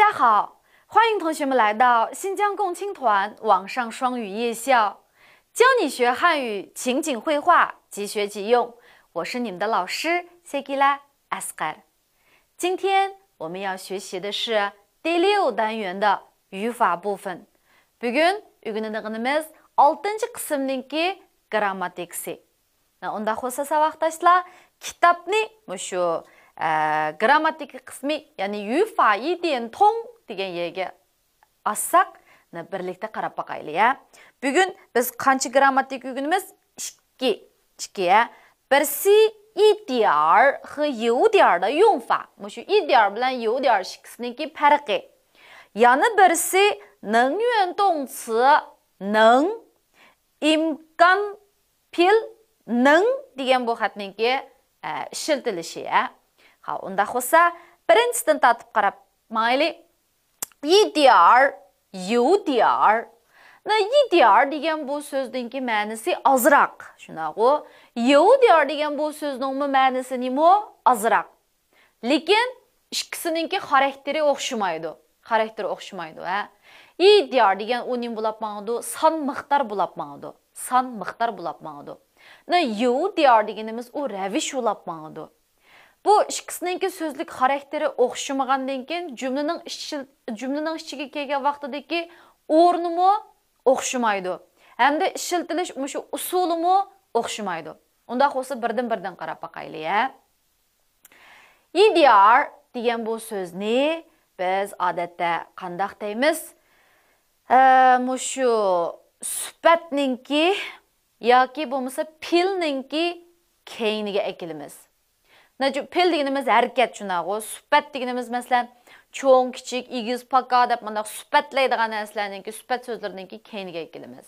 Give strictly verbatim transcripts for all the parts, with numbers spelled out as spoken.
大家好，欢迎同学们来到新疆共青团网上双语夜校，教你学汉语情景会话，即学即用。我是你们的老师 Sekila Asqar。今天我们要学习的是第六单元的语法部分。Bugun o'rganadiganimiz oltinchi qismningki grammatikasi. ئۇنداق بولسا ساۋاقداشلار، كىتابنى مۇشۇ، ئە، گرامماتىكا قىسمى، يەنى 语法一点通 دېگەن يەرگە ئاچساق، مانا بىرلىكتە قاراپ باقايلى، ھە. بۈگۈن بىز قانچە گرامماتىكا ئۆگىنىمىز؟ ئىككى. ئىككى، ھە. بىرسى ئىدىيار خې يودىياردا يۇڭفا. مۇشۇ ئىدىيار بىلەن يودىيار ئىككىسىنىڭكى پەرقى. يەنە بىرسى نىڭ يۈەن توڭ چى، نىڭ، ئىمكان پىل، نىڭ دېگەن بۇ خەتنىڭكى، ئە، ئىشلىتىلىشى، ھە. ھا، ئۇنداق بولسا، بىرىنچىدىن تارتىپ قاراپ ماڭايلى. ئىدىيار، يودىيار. مانا ئىدىيار دېگەن بۇ سۆزنىڭكى مەنىسى ئازراق، شۇنداقغۇ؟ يودىيار دېگەن بۇ سۆزنىڭمۇ مەنىسى نېمە؟ ئازراق. لېكىن ئىككىسىنىڭكى خاراكتېرى ئوخشىمايدۇ. خاراكتېرى ئوخشىمايدۇ، ھە. ئىدىيار دېگەن ئۇ نېمە بولاپ ماڭىدۇ؟ سان مىقدار بولاپ ماڭىدۇ. سان مىقدار بولاپ ماڭىدۇ. مانا يودىيار دېگىنىمىز ئۇ رەۋىش بولاپ ماڭىدۇ. بۇ ئىككىسىنىڭكى سۆزلۈك خاراكتېرى ئوخشىمىغاندىن كېيىن جۈملىنىڭ ئىچى-، جۈملىنىڭ ئىچىگە كەلگەن ۋاقتىدىكى ئورنىمۇ ئوخشىمايدۇ. ھەمدە ئىشلىتىلىش مۇشۇ ئۇسۇلىمۇ ئوخشىمايدۇ. ئۇنداق بولسا بىردىن-بىردىن قاراپ باقايلى، ھە. ئىدىيار دېگەن بۇ سۆزنى بىز ئادەتتە قانداق دەيمىز؟ ئە، مۇشۇ سۈپەتنىڭكى ياكى بولمىسا پېئىلنىڭكى كەينىگە ئەكېلىمىز. نەچچە پېئىل دېگىنىمىز ھەرىكەت شۇنداقغۇ. سۈپەت دېگىنىمىز مەسىلەن، چوڭ، كىچىك، ئېگىز، پاكا دەپ مۇنداق سۈپەتلەيدىغان نەرسىلەرنىڭكى، سۈپەت سۆزلىرىنىڭكى كەينىگە ئەكېلىمىز.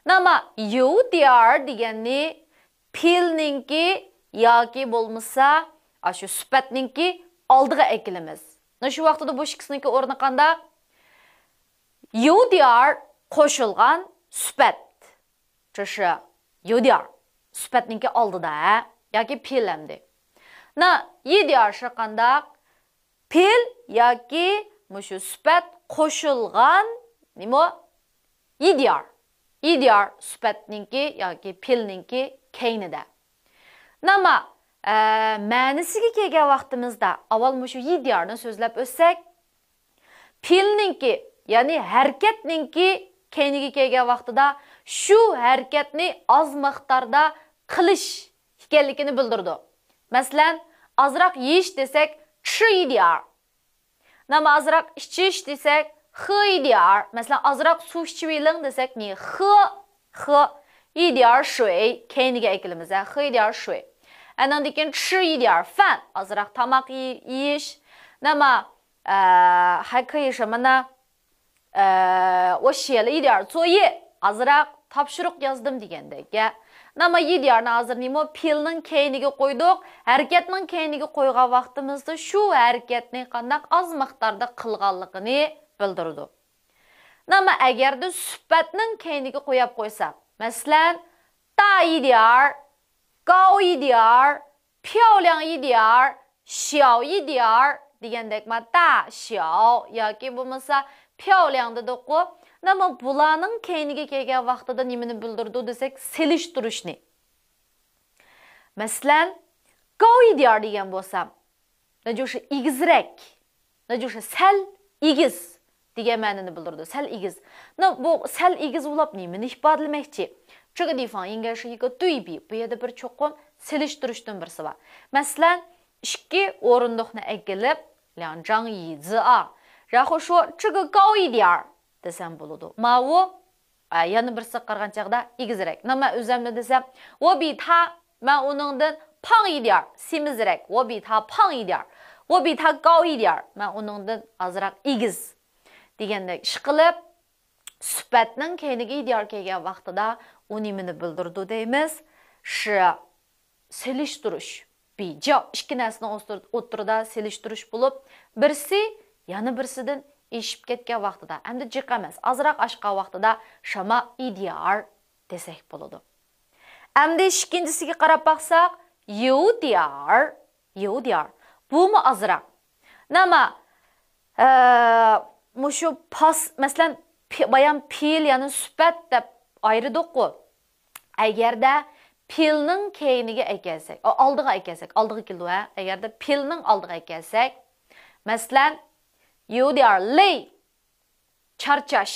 ناما يودىيار دېگەننى پېئىلنىڭكى ياكى بولمىسا ئاشۇ سۈپەتنىڭكى ئالدىغا ئەكېلىمىز. مانا شۇ ۋاقتىدا بۇ ئىككىسىنىڭكى ئورنى قانداق؟ يودىيار قوشۇلغان سۈپەت. چۈشۈ يودىيار. سۈپەتنىڭكى ئالدىدا، ھە؟ ياكى پېئىل ئەمدى. نا يىدىيار شۇ قانداق؟ پېئىل ياكى مۇشۇ سۈپەت قوشۇلغان نېمە؟ يىدىيار. يىدىيار سۈپەتنىڭكى ياكى پېئىلنىڭكى كەينىدە. ناما، ئە، مەنىسىگە كەلگەن ۋاقتىمىزدا ئاۋۋال مۇشۇ يىدىيارنى سۆزلەپ ئۆتسەك، پېئىلنىڭكى، يەنى ھەرىكەتنىڭكى كەينىگە كەلگەن ۋاقتىدا شۇ ھەرىكەتنى ئاز مىقداردا قىلىش ئىكەنلىكىنى بىلدۈرىدۇ. مەسىلەن، ئازراق يېيىش دېسەك، چى يىدىيار. ناما ئازراق ئىچىش دېسەك، خې يىدىيار. مەسىلەن، ئازراق سۇ ئىچىۋېلىڭ دېسەك، نى خې، خې يىدىيار شۈي، كەينىگە ئەكېلىمىز، ھە، خې يىدىيار شۈي. ئەنىڭدىن كېيىن چى يىدىيار فەن، ئازراق تاماق يېي-، يېيىش. ناما، ئە، 还可以什么呢؟ ئە، 我写了一点作业، ئازراق تاپشۇرۇق يازدىم دېگەندەك، يا. ناما يىدىيارنى ھازىر نېمە؟ پېئىلنىڭ كەينىگە قويدۇق. ھەرىكەتنىڭ كەينىگە قويغان ۋاقتىمىزدا شۇ ھەرىكەتنى قانداق ئاز مىقداردا قىلغانلىقىنى بىلدۈرىدۇ. ناما ئەگەردە سۈپەتنىڭ كەينىگە قويۇپ قويساق، مەسىلەن، 大一点儿، 高一点儿، 漂亮一点儿، 小一点儿 دېگەندەك، ما 大小 ياكى بولمىسا 漂亮 دېدۇققۇ. ناما بۇلارنىڭ كەينىگە كەلگەن ۋاقتىدا نېمىنى بىلدۈرىدۇ دېسەك، سېلىشتۇرۇشنى. مەسىلەن، 高一点儿 دېگەن بولسا، نەجۇشى ئېگىزرەك، نەجۇشى سەل ئېگىز دېگەن مەنىنى بىلدۈرىدۇ. سەل ئېگىز. نە، بۇ سەل ئېگىز بولاپ نېمىنى ئىپادىلىمەكچى؟ 这个地方应该是一个对比، بۇ يەردە بىر چوقۇم سېلىشتۇرۇشتىن بىرسى بار. مەسىلەن، ئىككى ئورۇندۇقنى ئەكېلىپ، 两张椅子啊، 然后说这个高一点儿 دېسەم بولىدۇ. ماۋۇ، ئە، يەنە بىرسىگە قارىغان چاغدا ئېگىزرەك. نېمە ئۆزەمنى دېسەم، 我比他، مەن ئۇنىڭدىن 胖一点儿، سېمىزرەك. 我比他胖一点儿، 我比他高一点儿، مەن ئۇنىڭدىن ئازراق ئېگىز. دېگەندەك ئىشقىلىپ، سۈپەتنىڭ كەينىگە يىدىيار كەلگەن ۋاقتىدا ئۇ نېمىنى بىلدۈرىدۇ دەيمىز؟ شى سېلىشتۇرۇش، بىجاۋ ئىككى نەرسىنىڭ ئوتتۇر-، ئوتتۇرىدا سېلىشتۇرۇش بولۇپ، بىرسى يەنە بىرسىدىن ئېشىپ كەتكەن ۋاقتىدا، ئەمدى جىق ئەمەس، ئازراق ئاشقان ۋاقتىدا شاما ئىدىيار دېسەك بولىدۇ. ئەمدى ئىككىنچىسىگە قاراپ باقساق، يودىيار، يودىيار. بۇمۇ ئازراق. نېمە؟ ئە، مۇشۇ پاس، مەسىلەن، پې-، بايام پېئىل، يەنى سۈپەت دەپ ئايرىدۇققۇ. ئەگەردە پېئىلنىڭ كەينىگە ئەكەلسەك، ئا، ئالدىغا ئەكەلسەك، ئالدىغا كېلىدۇ، ھە؟ ئەگەردە پېئىلنىڭ ئالدىغا ئەكەلسەك، مەسىلەن، يودىيار لېي، چارچاش.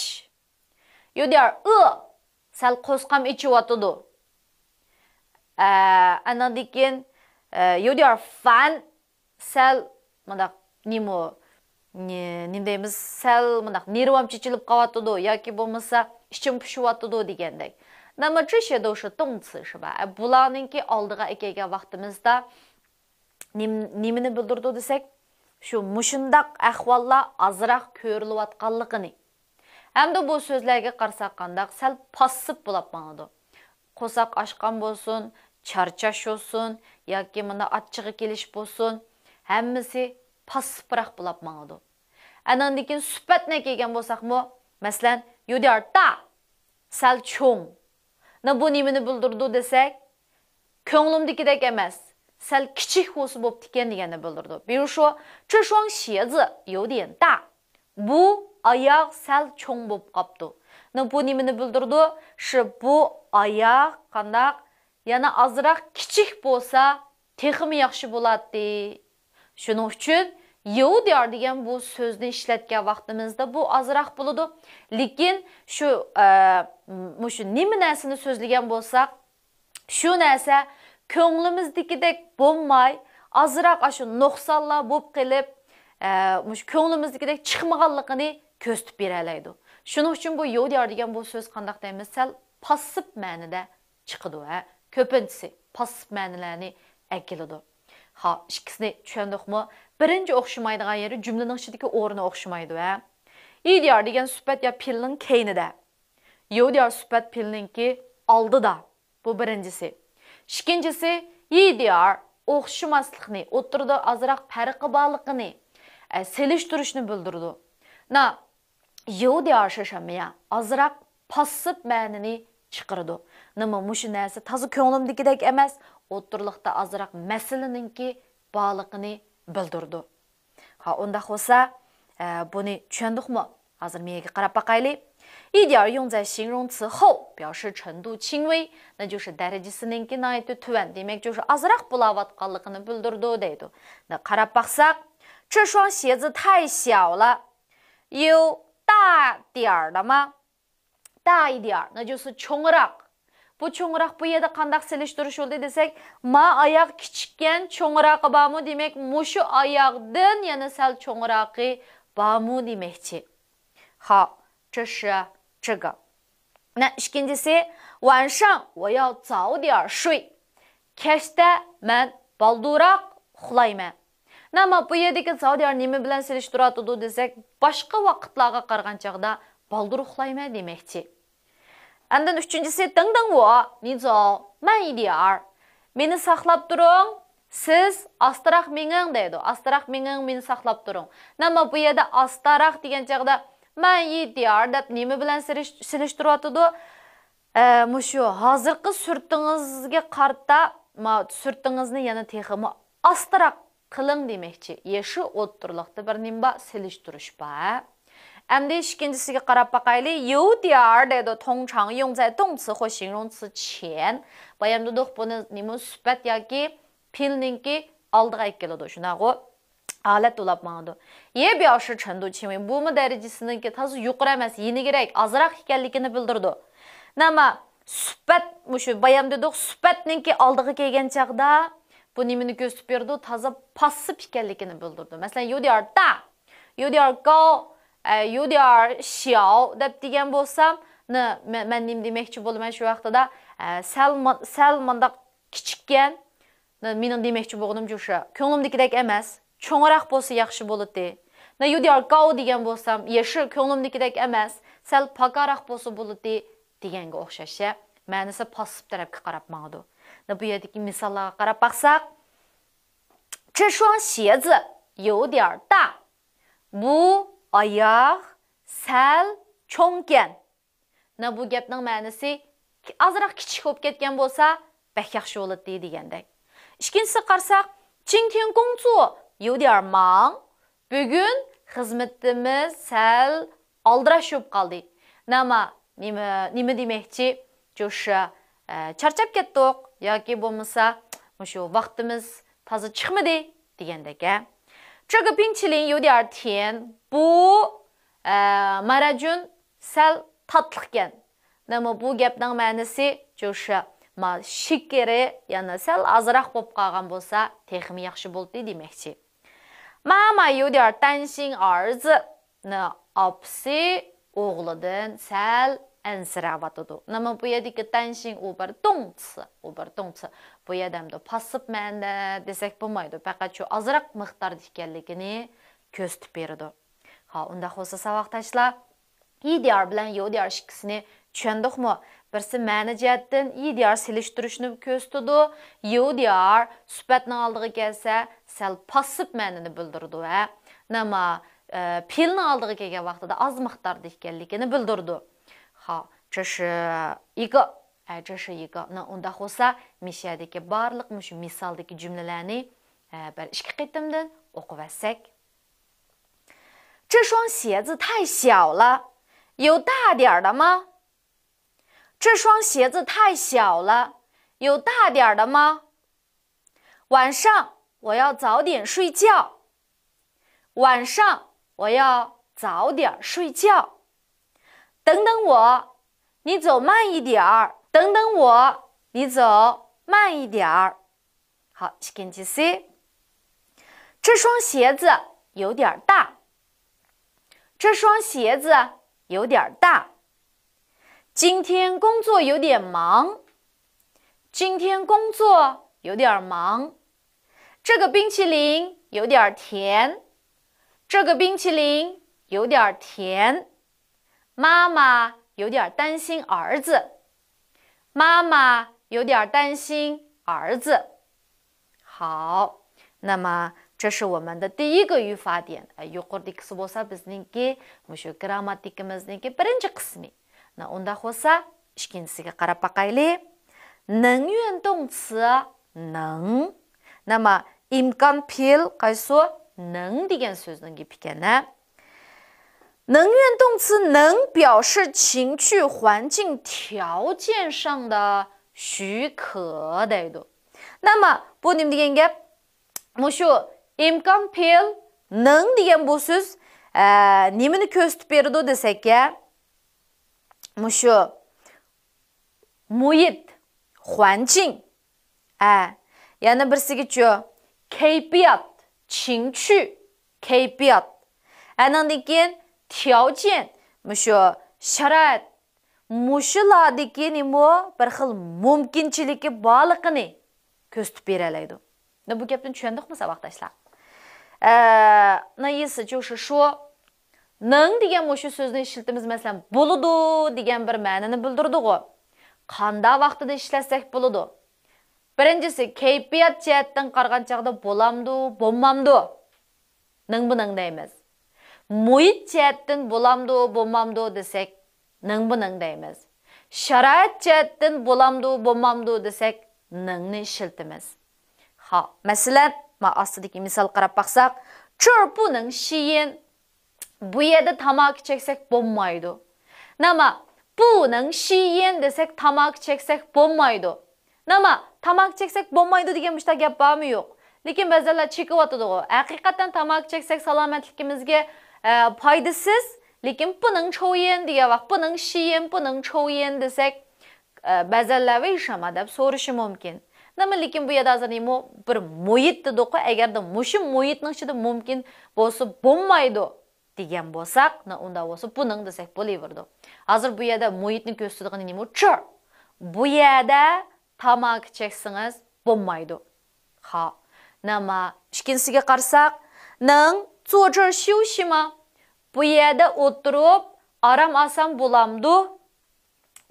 يودىيار ئې، سەل قورسىقىم ئېچىۋاتىدۇ. ئە، ئاندىن كېيىن، ئە، يودىيار فەن، سەل مۇنداق نېمە، نېمە دەيمىز، سەل مۇنداق نېرۋام چېچىلىپ قاۋاتىدۇ ياكى بولمىسا ئىچىم پۇشۇۋاتىدۇ دېگەندەك. 那么这些都是动词是吧؟ ئە، بۇلارنىڭكى ئالدىغا ئەكەلگەن ۋاقتىمىزدا نېم-، نېمىنى بىلدۈرىدۇ دېسەك، شۇ مۇشۇنداق ئەھۋاللار ئازراق كۆرۈلۈۋاتقانلىقىنى. ھەمدە بۇ سۆزلەرگە قارىساق قانداق، سەل پاسسىپ بولاپ ماڭىدۇ. قورساق ئاچقان بولسۇن، چارچاش بولسۇن ياكى مانا ئاچچىقى كېلىش بولسۇن، ھەممىسى پاسسىپراق بولاپ ماڭىدۇ. ئەنىڭدىن كېيىن سۈپەتنى كىيگەن بولساقمۇ، مەسىلەن، يۇدىيار تا، سەل چوڭ. نە بۇ نېمىنى بىلدۈرىدۇ دېسەك، كۆڭلۈمدىكىدەك ئەمەس، سەل كىچىك بولسا بوپتىكەن دېگەننى بىلدۈرىدۇ. 比如说، 这双鞋子有点大. بۇ ئاياغ سەل چوڭ بولۇپ قاپتۇ. نە بۇ نېمىنى بىلدۈرىدۇ؟ شۇ بۇ ئاياغ قانداق؟ يەنە ئازراق كىچىك بولسا، تېخىمۇ ياخشى بولاتتى. شۇنىڭ ئۈچۈن يوديار دېگەن بۇ سۆزنى ئىشلەتكەن ۋاقتىمىزدا بۇ ئازراق بولىدۇ. لېكىن شۇ، ئە، مۇشۇ نېمە نەرسىنى سۆزلىگەن بولساق، شۇ نەرسە كۆڭلىمىزدىكىدەك بولماي، ئازراق ئاشۇ نۇقسانلار بولۇپ قېلىپ، ئە، مۇشۇ كۆڭلىمىزدىكىدەك چىقمىغانلىقىنى كۆرسىتىپ بېرەلەيدۇ. شۇنىڭ ئۈچۈن بۇ يوديار دېگەن بۇ سۆز قانداق دەيمىز؟ سەل پاسسىپ مەنىدە چىقىدۇ، ھە. كۆپىنچىسى پاسسىپ مەنىلەرنى ئەكېلىدۇ. ھا، ئىككىسىنى چۈشەندۇقمۇ؟ بىرىنچى ئوخشىمايدىغان يېرى جۈملىنىڭ ئىچىدىكى ئورنى ئوخشىمايدۇ، ھە. يىديار دېگەن سۈپەت يا پېئىلنىڭ كەينىدە. يوديار سۈپەت پېئىلنىڭكى ئالدىدا. بۇ بىرىنچىسى. ئىككىنچىسى، يىديار ئوخشىماسلىقنى، ئوتتۇرىدا ئازراق پەرقى بارلىقىنى، ئە، سېلىشتۇرۇشنى بىلدۈرىدۇ. نا، يوديار شىشەميا ئازراق پاسسىپ مەنىنى چىقىرىدۇ. نېمە، مۇشۇ نەرسە تازا كۆڭلۈمدىكىدەك ئەمەس، ئوتتۇرىلىقتا ئازراق مەسىلىنىڭكى بارلىقىنى بىلدۈرىدۇ. ھا، ئۇنداق بولسا، ئە، بۇنى چۈشەندۇقمۇ؟ ھازىر مېيىگە قاراپ باقايلى. 一点儿用在形容词后表示程度轻微، 那就是 دەرىجىسىنىڭكى ناھايىتى تۆۋەن، دېمەك، شۇ ئازراق بولاۋاتقانلىقىنى بىلدۈرىدۇ دەيدۇ. 那 قاراپ باقساق، 这双鞋子太小了، 有大点儿的吗؟ 大一点儿， 那就是 چوڭراق. بۇ چوڭراق بۇ يەردە قانداق سېلىشتۇرۇش بولدى دېسەك، ما ئاياغ كىچىككەن، چوڭراقى بارمۇ؟ دېمەك، مۇشۇ ئاياغدىن يەنە سەل چوڭراقى بارمۇ دېمەكچى. 好，这是这个。那 ئىككىنچىسى، 晚上我要早点儿睡. كەچتە مەن بالدۇرراق ئۇخلايمەن. نەما بۇ يەردىكى 早点儿 نېمە بىلەن سېلىشتۇرۇۋاتىدۇ دېسەك، باشقا ۋاقىتلارغا قارىغان چاغدا بالدۇر ئۇخلايمەن دېمەكچى. ئاندىن ئۈچىنچىسى، 等等我，你走慢一点儿. مېنى ساقلاپ تۇرۇڭ، سىز ئاستىراق مېڭىڭ دەيدۇ. ئاستىراق مېڭىڭ، مېنى ساقلاپ تۇرۇڭ. نەما بۇ يەردە ئاستىراق دېگەن چاغدا 慢一点儿 دەپ نېمە بىلەن سېلىش-، سېلىشتۇرۇۋاتىدۇ؟ ئە، مۇشۇ ھازىرقى سۈرىتىڭىزگە قارىتا، ما، سۈرىتىڭىزنى يەنە تېخىمۇ ئاستىراق قىلىڭ دېمەكچى. يەشۇ ئوتتۇرىلىقتا بىر نېمە بار؟ سېلىشتۇرۇش بار. ئەمدى ئىككىنچىسىگە قاراپ باقايلى. يوديار دەيدۇ، 通常用在动词或形容词前. بايام دېدۇق، بۇنى نېمە سۈپەت ياكى پېئىلنىڭكى ئالدىغا ئەكېلىدۇ، شۇنداقغۇ؟ ھالەت بولاپ ماڭىدۇ. 也表示程度轻微. بۇمۇ دەرىجىسىنىڭكى تازا يۇقىرى ئەمەس، يېنىكرەك، ئازراق ئىكەنلىكىنى بىلدۈرىدۇ. نەما سۈپەت، مۇشۇ بايام دېدۇق، سۈپەتنىڭكى ئالدىغا كەلگەن چاغدا، بۇ نېمىنى كۆرسىتىپ بېرىدۇ؟ تازا پاسسىپ ئىكەنلىكىنى بىلدۈرىدۇ. مەسىلەن، 有点儿大، 有点儿高، ئە، 有点儿小 دەپ دېگەن بولسام، نى، مە-، مەن نېمە دېمەكچى بولىمەن شۇ ۋاقتىدا؟ ئە، سەل ما-، سەل مۇنداق كىچىككەن، نى، مېنىڭ دېمەكچى بولغىنىم شۇ. كۆڭلۈمدىكىدەك ئەمەس، چوڭراق بولسا ياخشى بولاتتى. نى، 有点儿高 دېگەن بولسام، يەشۇ كۆڭلۈمدىكىدەك ئەمەس، سەل پاكاراق بولسا بولاتتى دېگەنگە ئوخشاش. مەنىسى پاسسىپ تەرەپكە قاراپ ماڭىدۇ. نى، بۇ يەردىكى مىساللارغا قاراپ باقساق، 这双鞋子有点儿大. بۇ ئاياغ سەل چوڭكەن. نى، بۇ گەپنىڭ مەنىسى ئازراق كىچىك بولۇپ كەتكەن بولسا، بەك ياخشى بولاتتى دېگەندەك. ئىككىنچىسىگە قارىساق، 今天工作有点儿忙. بۈگۈن خىزمىتىمىز سەل ئالدىراش بولۇپ قالدى. نېمە، نېمە، نېمە دېمەكچى؟ جۇشا، ئە، چارچاپ كەتتۇق ياكى بولمىسا مۇشۇ ۋاقتىمىز تازا چىقمىدى دېگەندەك، ھە. 这个冰淇淋有点甜. بۇ، ئە، ماراجۇن سەل تاتلىقكەن. نېمە بۇ گەپنىڭ مەنىسى؟ جۇشا، ما شېكىرى يەنە سەل ئازراق بولۇپ قالغان بولسا تېخىمۇ ياخشى بولدى دېمەكچى. 妈妈有点担心儿子. نى ئاپىسى ئوغلىدىن سەل ئەنسىرەۋاتىدۇ. نېمە بۇ يەردىكى 担心 ئۇ بىر 动词، ئۇ بىر 动词. بۇ يەردە ئەمدى پاسسىپ مەنىدە دېسەك بولمايدۇ. پەقەت شۇ ئازراق مىقداردا ئىكەنلىكىنى كۆرسىتىپ بېرىدۇ. ھا، ئۇنداق بولسا ساۋاقداشلار، 一点儿 بىلەن 有点儿 ئىككىسىنى چۈشەندۇقمۇ؟ بىرسى مەنە جەھەتتىن 一点儿 سېلىشتۇرۇشنى كۆرسىتىدۇ، 有点儿 سۈپەتنىڭ ئالدىغا كەلسە سەل پاسسىپ مەنىنى بىلدۈرىدۇ، ھە. نېمە، ئە، پېئىلنىڭ ئالدىغا كەلگەن ۋاقتىدا ئاز مىقداردا ئىكەنلىكىنى بىلدۈرىدۇ. ھا، 这是一个، ئە، 这是一个. نە، ئۇنداق بولسا مىشەدىكى بارلىق مۇشۇ مىسالدىكى جۈملىلەرنى، ئە، بىر ئىككى قېتىمدىن ئوقۇۋەتسەك. 这双鞋子太小了，有大点儿的吗？这双鞋子太小了，有大点儿的吗？晚上我要早点睡觉。晚上我要早点儿睡觉。等等我，你走慢一点儿。等等我，你走慢一点儿。 好， 这双鞋子有点儿大。这双鞋子有点儿大。今天工作有点忙。今天工作有点儿忙。这个冰淇淋有点儿甜。这个冰淇淋有点儿甜。 妈妈有点儿担心儿子。妈妈有点儿担心儿子。好，那么这是我们的第一个语法点。ئە، يۇقىرىدىكىسى بولسا بىزنىڭكى مۇشۇ گرامماتىكىمىزنىڭكى بىرىنچى قىسمى. نە، ئۇنداق بولسا ئىككىنچىسىگە قاراپ باقايلى. 能用动词能. نېمە، ئىمكان پېئىل قايسى؟ 能 دېگەن سۆزنىڭ گېپى ئىكەن، ھە. 能用动词能表示情趣、环境条件上的许可 دەيدۇ. نېمە، بۇ نېمە دېگەن گەپ؟ مۇشۇ ئىمكان پېئىل 能 دېگەن بۇ سۆز، ئە، نېمىنى كۆرسىتىپ بېرىدۇ دېسەك، مۇشۇ مۇھىت، 环境. ئە، يەنە بىرسىگىچۇ؟ كەيپىيات، 情趣، كەيپىيات. ئەنىڭدىن كېيىن 条件، مۇشۇ شارائىت، مۇشۇلاردىكى نېمە بىر خىل مۇمكىنچىلىكى بارلىقىنى كۆرسىتىپ بېرەلەيدۇ. نە، بۇ گەپنى چۈشەندۇقمۇ ساۋاقداشلار؟ ئە، نە، 意思就是说، 能 دېگەن مۇشۇ سۆزنى ئىشلىتىمىز، مەسىلەن، بولىدۇ دېگەن بىر مەنىنى بىلدۈرىدىغۇ. قانداق ۋاقتىدا ئىشلەتسەك بولىدۇ؟ بىرىنچىسى، كەيپىيات جەھەتتىن قارىغان چاغدا بولامدۇ، بولمامدۇ؟ 能不能 دەيمىز. مۇھىت جەھەتتىن بولامدۇ، بولمامدۇ دېسەك، 能不能 دەيمىز. شارائىت جەھەتتىن بولامدۇ، بولمامدۇ دېسەك، 能 نى ئىشلىتىمىز. ھا، مەسىلەن، ما ئاستىدىكى مىسال قاراپ باقساق، 这儿不能吸烟. بۇ يەردە تاماكا چەكسەك بولمايدۇ. نېمە، 不能吸烟 دېسەك، تاماكا چەكسەك بولمايدۇ. نېمە، تاماكا چەكسەك بولمايدۇ دېگەن مۇشۇنداق گەپ بارمۇ يوق؟ لېكىن بەزىلەر چېكىۋاتىدىغۇ. ھەقىقەتەن تاماكا چەكسەك سالامەتلىكىمىزگە، ئە، پايدىسىز. لېكىن 不能抽烟 دېگەن ۋاقىت، 不能吸烟، 不能抽烟 دېسەك، ئە، بەزەنلەر ۋەي شاما دەپ سورىشى مۇمكىن. نېمە، لېكىن بۇ يەردە ھازىر نېمە، بىر مۇھىت دېدۇققۇ، ئەگەردە مۇشۇ مۇھىتنىڭ ئىچىدە مۇمكىن بولسا بولمايدۇ دېگەن بولساق، نە، ئۇنداق بولسا 不能 دېسەك بولۇۋېرىدۇ. ھازىر بۇ يەردە مۇھىتنى كۆرسىتىدىغىنى نېمە؟ 这儿. بۇ يەردە تاماكا چەكسىڭىز بولمايدۇ. ھا، نېمە، ئىككىنچىسىگە قارىساق، 能坐这儿休息吗؟ بۇ يەردە ئولتۇرۇپ ئارام ئالسام بولامدۇ؟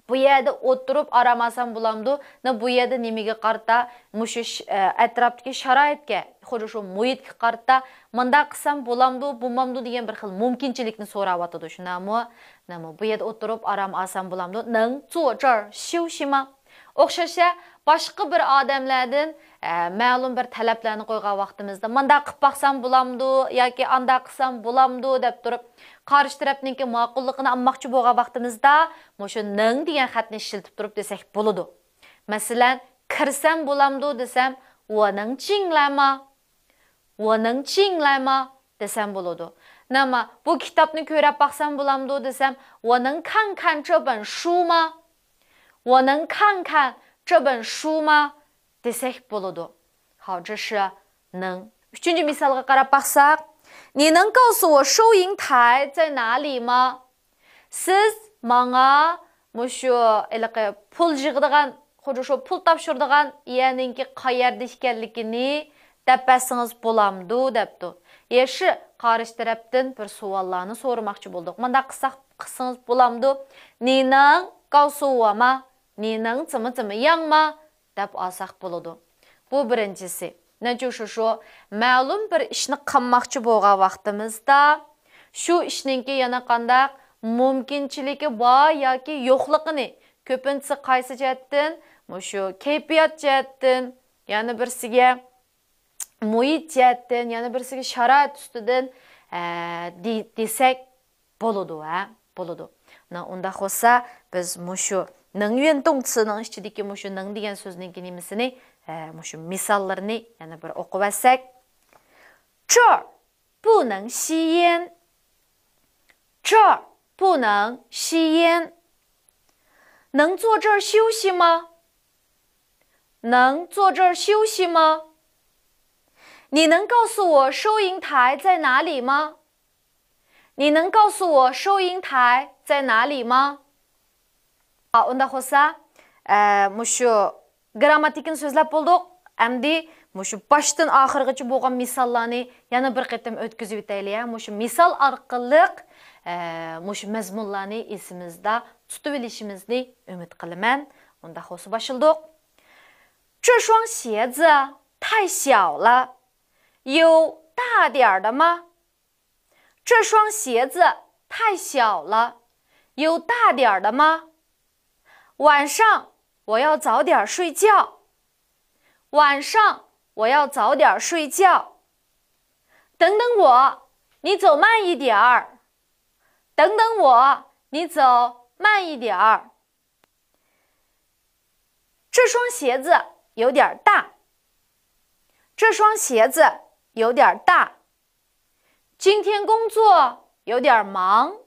بۇ يەردە ئولتۇرۇپ ئارام ئالسام بولامدۇ؟ نە، بۇ يەردە نېمىگە قارىتا؟ مۇشۇ ش-، ئە، ئەتراپتىكى شارائىتكە، خۇددى شۇ مۇھىتقا قارىتا، مۇنداق قىلسام بولامدۇ، بولمامدۇ دېگەن بىر خىل مۇمكىنچىلىكنى سوراۋاتىدۇ، شۇنداقمۇ؟ نېمە، بۇ يەردە ئولتۇرۇپ ئارام ئالسام بولامدۇ؟ 能坐这儿休息吗؟ ئوخشاشلا، باشقا بىر ئادەملەردىن، ئە، مەلۇم بىر تەلەپلەرنى قويغان ۋاقتىمىزدا، مانداق قىلىپ باقسام بولامدۇ ياكى ئانداق قىلسام بولامدۇ دەپ تۇرۇپ، قارشى تەرەپنىڭكى ماقۇللۇقىنى ئالماقچى بولغان ۋاقتىمىزدا، مۇشۇ نىڭ دېگەن خەتنى ئىشلىتىپ تۇرۇپ دېسەك بولىدۇ. مەسىلەن، كىرسەم بولامدۇ دېسەم، 我能进来吗؟ 我能进来吗؟ دېسەم بولىدۇ. نېمە، بۇ كىتابنى كۆرۈپ باقسام بولامدۇ دېسەم، 我能看看这本书吗؟ 我能看看这本书吗？ دېسەك بولىدۇ. 好，这是能。 ئۈچىنچى مىسالغا قاراپ باقساق، 你能告诉我收银台在哪里吗؟ سىز ماڭا مۇشۇ ھېلىقى پۇل يىغىدىغان، خۇددى شۇ پۇل تاپشۇرىدىغان يەرنىڭكى قەيەردە ئىكەنلىكىنى دەپ بەرسىڭىز بولامدۇ دەپتۇ. يەشى قارشى تەرەپتىن بىر سوئاللارنى سورىماقچى بولدۇق. مۇنداق قىلساق، قىلسىڭىز بولامدۇ؟ 你能告诉我吗؟ 你能怎么怎么样吗؟ دەپ ئالساق بولىدۇ. بۇ بىرىنچىسى. نەچچە شۇ، شۇ مەلۇم بىر ئىشنى قىلماقچى بولغان ۋاقتىمىزدا، شۇ ئىشنىڭكى يەنە قانداق مۇمكىنچىلىكى بار ياكى يوقلۇقىنى، كۆپىنچىسى قايسى جەھەتتىن؟ مۇشۇ كەيپىيات جەھەتتىن، يەنە بىرسىگە مۇھىت جەھەتتىن، يەنە بىرسىگە شارائىت ئۈستىدىن، ئە، دې-، دېسەك بولىدۇ، ھە؟ بولىدۇ. نە، ئۇنداق بولسا، بىز مۇشۇ 能源动词نىڭ ئىچىدىكى مۇشۇ 能 دېگەن سۆزنىڭكى نېمىسىنى، ئە، مۇشۇ مىساللىرىنى يەنە بىر ئوقۇۋەتسەك. 这儿不能吸烟。这儿不能吸烟。能坐这儿休息吗？能坐这儿休息吗？你能告诉我收银台在哪里吗？你能告诉我收银台在哪里吗？ ھا، ئۇنداق بولسا، ئە، مۇشۇ گىرامماتىكىنى سۆزلەپ بولدۇق. ئەمدى مۇشۇ باشتىن ئاخىرغىچە بولغان مىساللارنى يەنە بىر قېتىم ئۆتكۈزۈۋېتەيلى، ھە. مۇشۇ مىسال ئارقىلىق، ئە، مۇشۇ مەزمۇنلارنى ئېسىمىزدە تۇتۇۋېلىشىمىزنى ئۈمىد قىلىمەن. ئۇنداق بولسا باشلىدۇق. 这双鞋子太小了，有大点儿的吗？ 这双鞋子太小了，有大点儿的吗？晚上我要早点睡觉。晚上我要早点睡觉。等等我，你走慢一点儿。等等我，你走慢一点儿。 这双鞋子有点儿大。这双鞋子有点儿大。今天工作有点儿忙。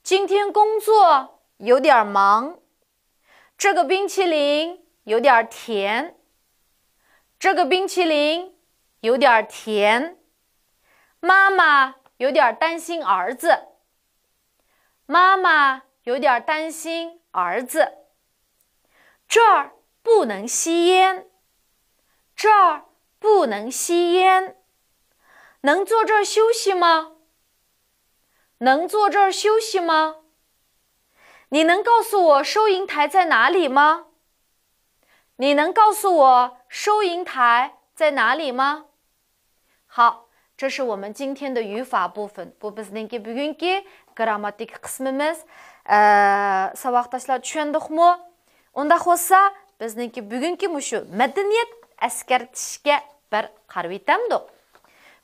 今天工作有点儿忙。这个冰淇淋有点儿甜。这个冰淇淋有点儿甜。妈妈有点儿担心儿子。 妈妈有点儿担心儿子。这儿不能吸烟。这儿不能吸烟。能坐这儿休息吗？能坐这儿休息吗？你能告诉我收银台在哪里吗？你能告诉我收银台在哪里吗？ 好，这是我们今天的语法部分. بۇ بىزنىڭكى بۈگۈنكى گىرامماتىكا قىسمىمىز. ئە، ساۋاقداشلار، چۈشەندۇقمۇ؟ ئۇنداق بولسا، بىزنىڭكى بۈگۈنكى مۇشۇ مەدەنىيەت ئەسكەرتىشكە بىر قارىۋېتەمدۇق.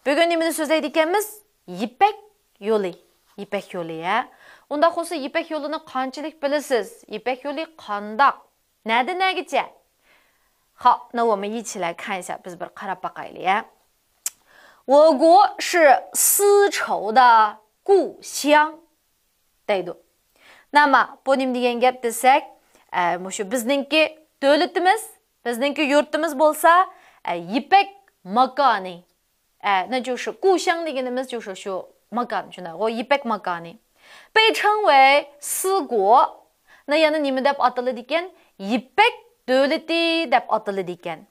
بۈگۈن نېمىنى سۆزلەيدىكەنمىز؟ يىپەك يولى. يىپەك يولى، ھە؟ ئۇنداق بولسا، يىپەك يولىنى قانچىلىك بىلىسىز؟ يىپەك يولى قانداق؟ نەدىن نەگىچە؟ 好，那我们一起来看一下，بىز بىر قاراپ باقايلى، يا. 我国是丝绸的故乡 دەيدۇ. نېمە، بۇ نېمە دېگەن گەپ دېسەك، ئە، مۇشۇ بىزنىڭكى دۆلىتىمىز، بىزنىڭكى يۇرتىمىز بولسا، ئە، يىپەك ماكانى. ئە، نە جۇشۇ، 故乡 دېگىنىمىز جۇشۇ، شۇ ماكان، شۇنداق، غو يىپەك ماكانى. 被称为丝国. نە يەنە نېمە دەپ ئاتىلىدىكەن؟ يىپەك دۆلىتى دەپ ئاتىلىدىكەن.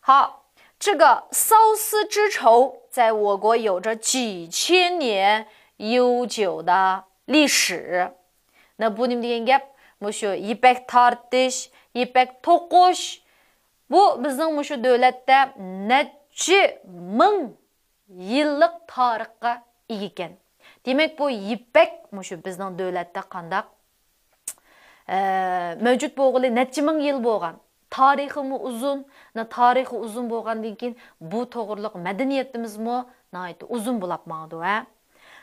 好，这个缫丝织绸在我国有着几千年悠久的历史。 نە بۇ نېمە دېگەن گەپ؟ مۇشۇ يىپەك تارتىش، يىپەك توقۇش، بۇ بىزنىڭ مۇشۇ دۆلەتتە نەچچە مىڭ يىللىق تارىخقا ئىگە ئىكەن. دېمەك، بۇ يىپەك مۇشۇ بىزنىڭ دۆلەتتە قانداق، ئە، مەۋجۇت بولغىلى نەچچە مىڭ يىل بولغان. تارىخىمۇ ئۇزۇن. نە تارىخى ئۇزۇن بولغاندىن كېيىن بۇ توغرىلىق مەدەنىيىتىمىزمۇ ناھايىتى ئۇزۇن بولاپ ماڭىدۇ، ھە.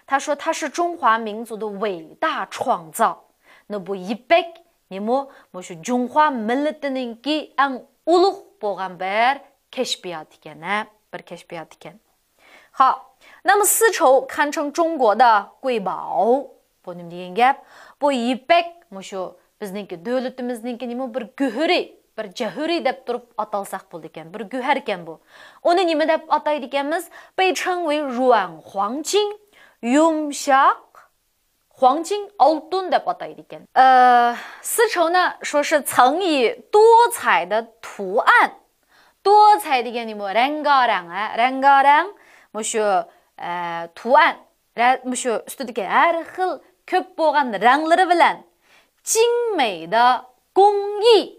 他说他是中华民族的伟大创造. نە بۇ يىپەك نېمە؟ مۇشۇ جۇڭخۇا مىللىتىنىڭكى ئەڭ ئۇلۇغ بولغان بىر كەشپىيات ئىكەن، ھە، بىر كەشپىيات ئىكەن. 好،那么丝绸堪称中国的瑰宝. بۇ نېمە دېگەن گەپ؟ بۇ يىپەك مۇشۇ بىزنىڭكى دۆلىتىمىزنىڭكى نېمە بىر گۆھىرى، بىر جەۋھىرى دەپ تۇرۇپ ئاتالساق بولىدىكەن، بىر گۆھەركەن بۇ. ئۇنى نېمە دەپ ئاتايدىكەنمىز؟ 被称为软黄金، يۇمشاق 黄金، ئالتۇن دەپ ئاتايدىكەن. ئە، 丝绸呢，说是曾以多彩的图案. 多彩 دېگەن نېمە؟ رەڭگارەڭ، ھە؟ رەڭگارەڭ مۇشۇ، ئە، 图案، رە-، مۇشۇ ئۈستىدىكى ھەر خىل كۆپ بولغان رەڭلىرى بىلەن 精美的工艺.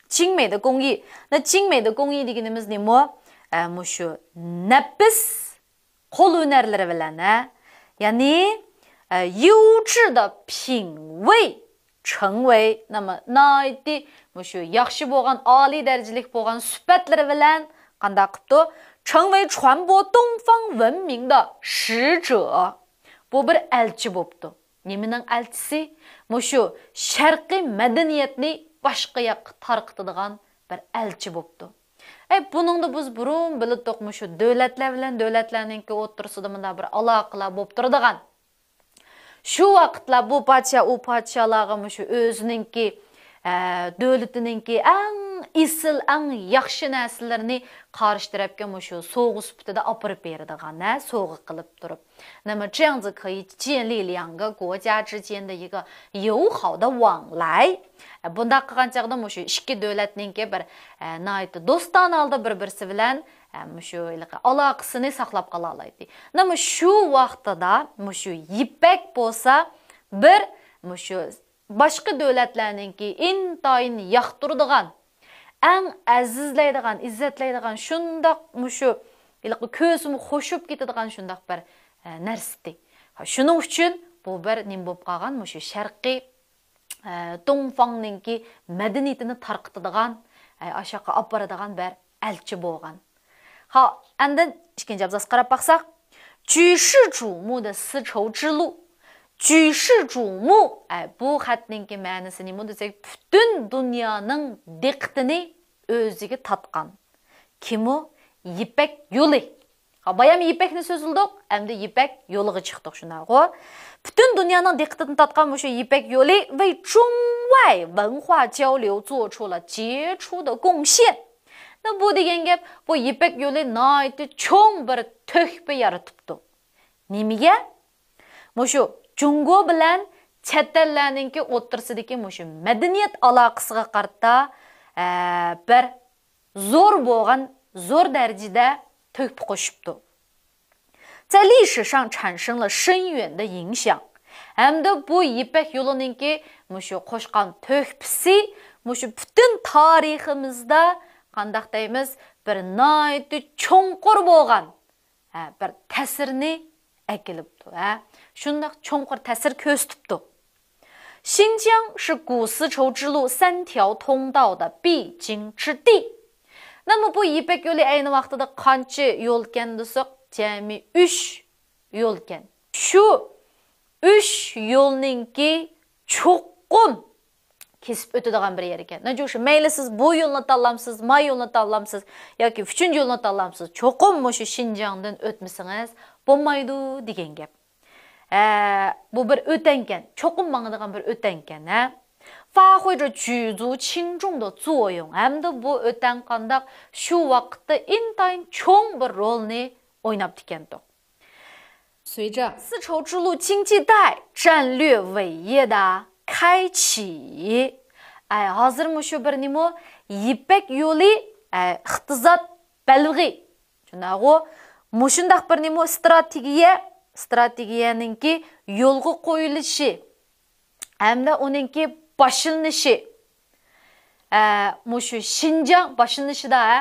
精美的工艺. 那精美的工艺 دېگىنىمىز نېمە؟ ئە، مۇشۇ نەپىس قول ھۈنەرلىرى بىلەن، ھە؟ يەنى، ئە، 优质的品味، 成为، 那么 ناھايىتى مۇشۇ ياخشى بولغان، ئالىي دەرىجىلىك بولغان سۈپەتلىرى بىلەن قانداق قىپتۇ؟ 成为传播东方文明的使者. بۇ بىر ئەلچى بوپتۇ. نېمىنىڭ ئەلچىسى؟ مۇشۇ شەرقىي مەدەنىيەتنى باشقا ياققا تارقىتىدىغان بىر ئەلچى بوپتۇ. ئەي، بۇنىڭدا بىز بۇرۇن بىلىتتۇق، مۇشۇ دۆلەتلەر بىلەن دۆلەتلەرنىڭكى ئوتتۇرىسىدا مۇنداق بىر ئالاقىلار بولۇپ تۇرىدىغان. شۇ ۋاقىتلار بۇ پادىشاھ ئۇ پادىشاھلارغا مۇشۇ ئۆزىنىڭكى، ئە، دۆلىتىنىڭكى ئەڭ ئېسىل، ئەڭ ياخشى نەرسىلىرىنى قارشى تەرەپكە مۇشۇ سوۋغا سۈپىتىدە ئاپىرىپ بېرىدىغان، ھە، سوۋغا قىلىپ تۇرۇپ. 那么这样子可以建立两个国家之间的一个友好的往来. ئە، بۇنداق قىلغان چاغدا مۇشۇ ئىككى دۆلەتنىڭكى بىر، ئە، ناھايىتى دوستانە ھالدا بىر-بىرسى بىلەن، ئە، مۇشۇ ھېلىقى ئالاقىسىنى ساقلاپ قالالايتتى. نېمە شۇ ۋاقتىدا مۇشۇ يىپەك بولسا بىر مۇشۇ باشقا دۆلەتلەرنىڭكى ئىنتايىن ياقتۇرىدىغان، ئەڭ ئەزىزلەيدىغان، ئىززەتلەيدىغان شۇنداق مۇشۇ ھېلىقى كۆزىمۇ خوشۇپ كېتىدىغان شۇنداق بىر، ئە، نەرسىتى. شۇنىڭ ئۈچۈن بۇ بىر نېمە بولۇپ قالغان؟ مۇشۇ شەرقىي، ئە، دۇڭفاڭنىڭكى مەدەنىيىتىنى تارقىتىدىغان، ئە، ئاشاققا ئاپىرىدىغان بىر ئەلچى بولغان. ھا، ئاندىن ئىككىنچى ئابزاسقا قاراپ باقساق، 举世瞩目的丝绸之路. 举世瞩目. ئە، بۇ خەتنىڭكى مەنىسى نېمە دېسەك، پۈتۈن دۇنيانىڭ دىققىتىنى ئۆزىگە تارتقان. كىم ئۇ؟ يىپەك يولى. ھا، بايام يىپەكنى سۆزلىدۇق، ئەمدى يىپەك يولىغا چىقتۇق، شۇنداقغۇ؟ پۈتۈن دۇنيانىڭ دىققىتىنى تارتقان مۇشۇ يىپەك يولى 为中外文化交流做出了杰出的贡献. بۇ دېگەن گەپ، بۇ يىپەك يولى ناھايىتى چوڭ بىر تۆھپە يارىتىپتۇ. نېمىگە؟ مۇشۇ جۇڭگو بىلەن چەت ئەللەرنىڭكى ئوتتۇرىسىدىكى مۇشۇ مەدەنىيەت ئالاقىسىغا قارىتا، ئە، بىر زور بولغان، زور دەرىجىدە تۆھپە قوشۇپتۇ. 在历史上产生了深远的影响. ھەمدە بۇ يىپەك يولىنىڭكى مۇشۇ قوشقان تۆھپىسى مۇشۇ پۈتۈن تارىخىمىزدا قانداق دەيمىز، بىر ناھايىتى چوڭقۇر بولغان، ھە، بىر تەسىرنى ئەكېلىپتۇ، ھە. شۇنداق چوڭقۇر تەسىر كۆرسىتىپتۇ. 新疆是古丝绸之路三条通道的必经之地. نېمە بۇ يىپەك يولى ئەينى ۋاقتىدا قانچە يولكەن دېسەك، جەمئىي ئۈچ يولكەن. شۇ ئۈچ يولنىڭكى چوقۇم كېسىپ ئۆتىدىغان بىر يەر ئىكەن. نەجۇشى، مەيلى سىز بۇ يولنى تاللامسىز، ما يولنى تاللامسىز ياكى ئۈچىنچى يولنى تاللامسىز، چوقۇم مۇشۇ شىنجاڭدىن ئۆتمىسىڭىز بولمايدۇ دېگەن گەپ. ھە، بۇ بىر ئۆتەنكەن، چوقۇم ماڭىدىغان بىر ئۆتەنكەن، ھە. 发挥着举足轻重的作用. ھەمدە بۇ ئۆتەن قانداق شۇ ۋاقىتتا ئىنتايىن چوڭ بىر رولنى ئويناپتىكەنتۇق. 随着丝绸之路经济带战略伟业的开启. ئەي، ھازىر مۇشۇ بىر نېمە؟ يىپەك يولى، ئەي، ئىقتىساد بەلبېغى. شۇنداقغۇ؟ مۇشۇنداق بىر نېمە؟ ستراتېگىيە، ستراتېگىيەنىڭكى يولغا قويۇلۇشى ھەمدە ئۇنىڭكى باشلىنىشى. ئە، مۇشۇ شىنجاڭ باشلىنىشىدا، ھە،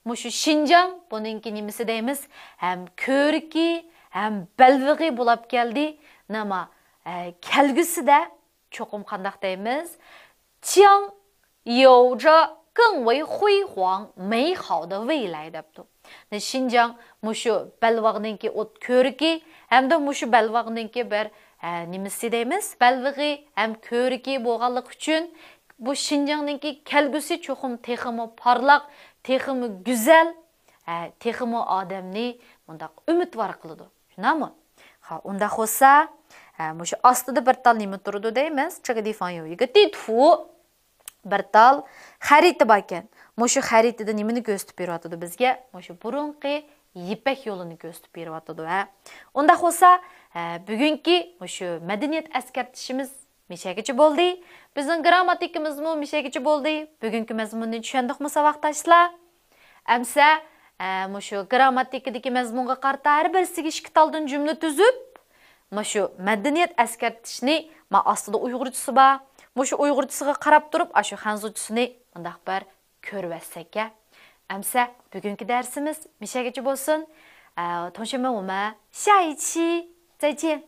مۇشۇ شىنجاڭ بۇنىڭكى نېمىسى دەيمىز؟ ھەم كۆركى، ھەم بەلبېغى بولاپ كەلدى. نېمە، ئە، كەلگۈسىدە چوقۇم قانداق دەيمىز؟ 将有着更为辉煌美好的未来 دەپتۇ. شىنجاڭ مۇشۇ بەلباغنىڭكى ئوت كۆركى ھەمدە مۇشۇ بەلباغنىڭكى بىر، ئە، نېمىسى دەيمىز، بەلبېغى ھەم كۆركى بولغانلىقى ئۈچۈن بۇ شىنجاڭنىڭكى كەلگۈسى چوقۇم تېخىمۇ پارلاق، تېخىمۇ گۈزەل، ئە، تېخىمۇ ئادەمنى مۇنداق ئۈمىدۋار قىلىدۇ. شۇنداقمۇ؟ ھا، ئۇنداق بولسا، ئە، مۇشۇ ئاستىدا بىر تال نېمە تۇرىدۇ دەيمىز؟ 这个地方有一个地图. بىر تال خەرىتە باركەن. مۇشۇ خەرىتىدە نېمىنى كۆرسىتىپ بېرىۋاتىدۇ بىزگە؟ مۇشۇ بۇرۇنقى يىپەك يولىنى كۆرسىتىپ بېرىۋاتىدۇ، ھە. ئۇنداق بولسا، ئە، بۈگۈنكى مۇشۇ مەدەنىيەت ئەسكەرتىشىمىز مىشەگىچە بولدى. بىزنىڭ گىرامماتىكىمىزمۇ مىشەگىچە بولدى. بۈگۈنكى مەزمۇننى چۈشەندۇقمۇ، ساۋاقداشلار؟ ئەمسە، ئە، مۇشۇ گىرامماتىكىدىكى مەزمۇنغا قارىتا ھەر بىرسىگە ئىككى تالدىن جۈملە تۈزۈپ، مۇشۇ مەدەنىيەت ئەسكەرتىشنى، ما ئاستىدا ئۇيغۇرچىسى بار. مۇشۇ ئۇيغۇرچىسىغا قاراپ تۇرۇپ، ئاشۇ خەنزۇچىسىنى مۇنداق بىر كۆرۈۋەتسەككە. ئەمسە بۈگۈنكى دەرسىمىز مىشەگىچە بولسۇن. ئە، 同学们، 我们下一期再见.